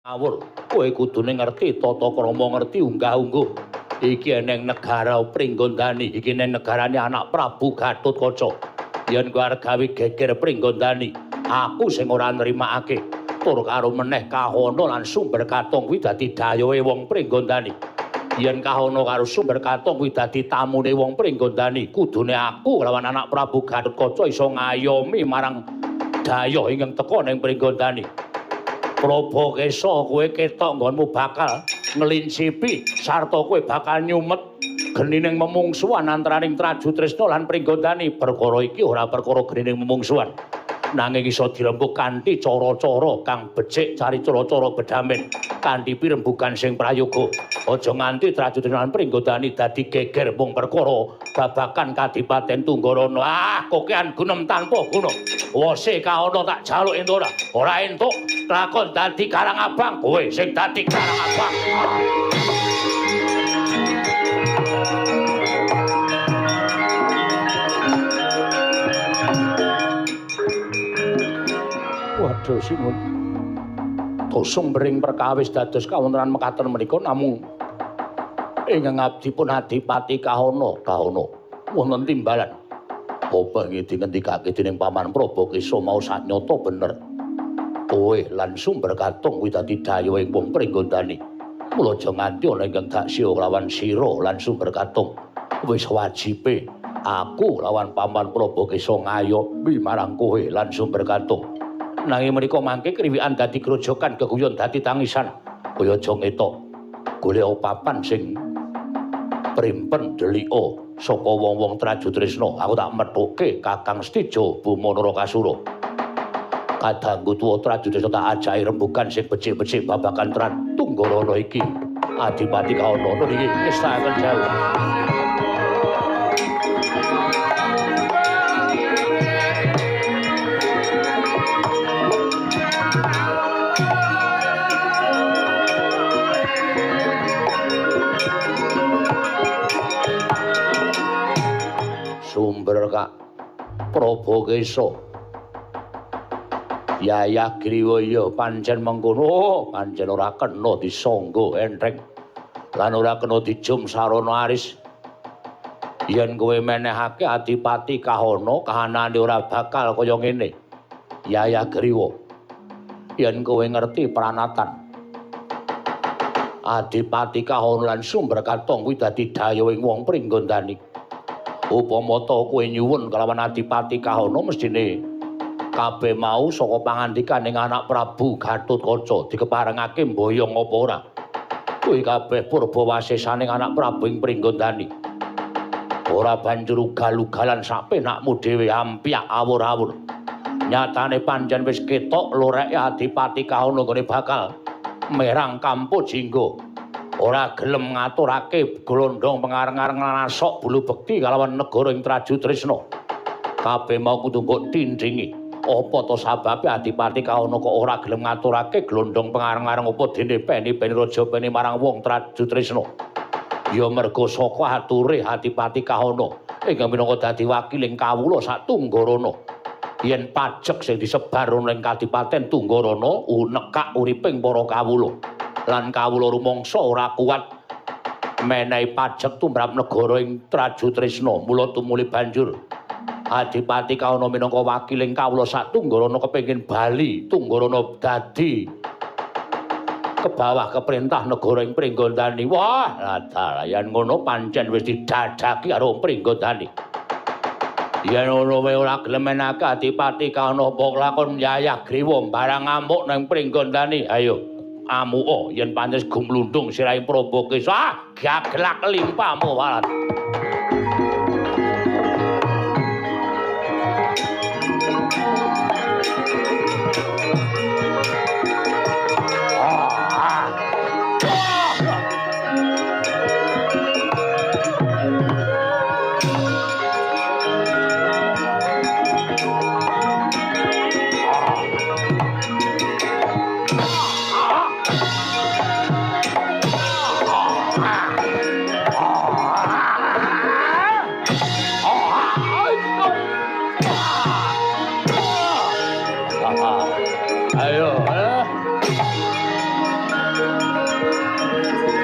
Ngawur, kowe kudune ngerti tata krama, ngerti unggah-ungguh. Iki eneng negara Pringgondani, iki neng negarane anak Prabu Gatotkaca. Yen kowe arep gawe geger Pringgondani, aku sing ora nrimakake. Tur karo meneh Kahana lan Sumber Katong kuwi dadi dayohe wong Pringgondani. Yen Kahana karo Sumber Katong kuwi dadi tamune wong Pringgondani, kudune aku lawan anak Prabu Gatotkaca iso ngayomi marang dayoh ingkang teka ning Pringgondani. Prabakesa kowe ketok nggonmu bakal ngelincipi sarta kowe bakal nyumet genining memungsuhan antaraning Trajutrisna lan Pringgondani. Perkara iki ora perkara genining memungsuhan, nanging iso dirembug kanthi cara-cara kang becik, cari cara-cara bedamen kanthi pirembugan sing prayoga. Aja nganti Trajutrisna lan Pringgondani dadi geger mung perkara babagan Kadipaten Tunggarana. Ah, kokean gunem tanpa guna. Wose kaono tak jaluk entuk ora? Ora entuk. Lakon dadi karang abang, kowe sing dadi karang abang. Waduh sinuwun. Sumbering perkawis dados kawontenan mekaten menika namung ingkang abdi pun Adipati Kahana. Kahana wonten timbalan. Apa iki dingendikake dening Paman Prabakesa mau sanyata bener. Kowe lan Sumber Katung kuwi dadi dayohing wong Pringgondani. Mula aja nganti ana ingkang daksya lawan sira lan Sumber Katung. Wis wajibe aku lawan Paman Prabakesa ngayomi marang kowe lan Sumber Katung. Nanging menika mangke kriwikan dadi grojogan, geguyon dadi tangisan. Kaya aja ngetok. Golek papan sing primpen delika saka wong-wong Trajutrisna. Aku tak methuke Kakang Setija Boma Narakasura. Kadangku tuwa Trajutrisna tak ajaki rembugan sing becik-becik babagan Tunggarana iki. Adipati Kahana niki ngestakaken jauh. Sumber Kak Prabakesa. Yayah Griwa ya pancen mengkono, pancen ora kena disangga entheng lan ora kena dijum sarana aris. Yen kowe menehake Adipati Kahana, kahanane ora bakal kaya ngene. Yayah Griwa, yen kowe ngerti pranatan Adipati Kahana lan Sumber Katong kuwi dadi dayohing wong Pringgondani. Upama ta kowe nyuwun kelawan Adipati Kahana, mesthine kabeh mau saka pangandikaning anak Prabu Gatotkaca dikeparengake mboyong apa ora. Kuwi kabeh purba wasesaning anak Prabu ing Pringgondani. Ora banjur ugal-ugalan sapenakmu dhewe ampyak awur-awur. Nyatane pancen wis ketok loreke Adipati Kahana nggone bakal merang Kampu Jingga. Ora gelem ngaturake glondhong pengareng-areng lan asok bulu bekti kalawan negara ing Trajutrisna. Kabeh mau kudu mbok tindingi. Apa to sababe Adipati Kahana kok ora gelem ngaturake glondhong pengareng-areng apa dene peni-peni raja peni marang wong Trajutrisna? Ya merga saka ature Adipati Kahana ingkang minangka dadi wakiling kawula sak Tunggarana. Yen pajek sing disebar ana ing Kadipaten Tunggarana nekak uriping para kawula. Lan kawula rumangsa ora kuat menehi pajek tumrap negara ing Trajutrisna. Mula tumuli banjur Adipati Kahana minangka wakiling kawula sak Tunggarana kepengin bali Tunggarana dadi kebawah keperintah negara ing Pringgondani. Wah, ladalah yen ngono pancen wis didadaki karo Pringgondani. Yen ngono wae ora gelem menake Adipati Kahana apa lakon Yayah Griwa barang ngamuk nang Pringgondani. Ayo amuka yen pancen gumlundung sirahe Prabakesa. Ah, gaglak limpamu walat. Ah! Thank you.